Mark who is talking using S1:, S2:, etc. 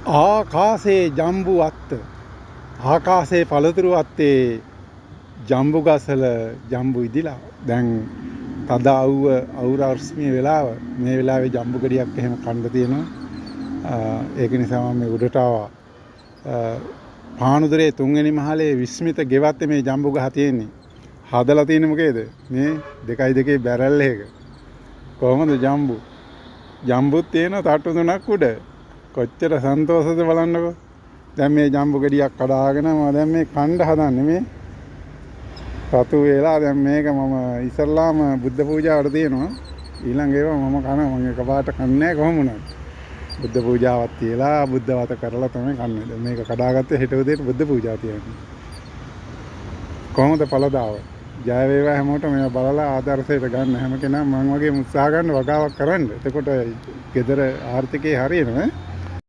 S1: ආකාශයේ ජම්බු අත්ත, ආකාශයේ පළතුරු අත්තේ ජම්බු ගසල ජම්බු ඉදිලා. දැන් තද අවුව, අවුරශ්මිය වෙලාව, මේ වෙලාවේ ජම්බු ගෙඩියක් එහෙම කන්න තියෙනවා. ඒක නිසා මම මේ උඩට ආවා. පානුදුරේ තුන්වෙනි මහලේ විස්මිත ගෙවත්තේ මේ ජම්බු ගහ තියෙන්නේ. හදලා තියෙන්නේ මොකේද? මේ 2.2 බැරල් එකක. කොහොමද ජම්බු? ජම්බුත් තියෙන තට්ටු තුනක් උඩ. කොච්චර සන්තෝෂද බලන්නකෝ. දැන් මේ ජම්බු ගෙඩියක් කඩාගෙන මම දැන් මේ කණ්ඩ හදන්නේ. මේ රතු වෙලා දැන් මේක මම ඉස්සල්ලාම බුද්ධ පූජාවට තියෙනවා. ඊළඟ ඒවා මම කනවා. මම එකපාරට කන්නේ නැහැ කොහොම වුණත්. බුද්ධ පූජාවක් තියලා බුද්ධ වත කරලා තමයි කන්නේ. දැන් මේක කඩාගත්තේ හෙට උදේට බුද්ධ පූජාව තියන්නේ. කොහොමද ඵලදාව? ජය වේවා හැමෝටම. මේවා බලලා ආදර්ශයට ගන්න හැම කෙනාම මං වගේම උත්සාහ ගන්න වගාවක් කරන්න. එතකොට ගෙදර ආර්ථිකය හරියනවා.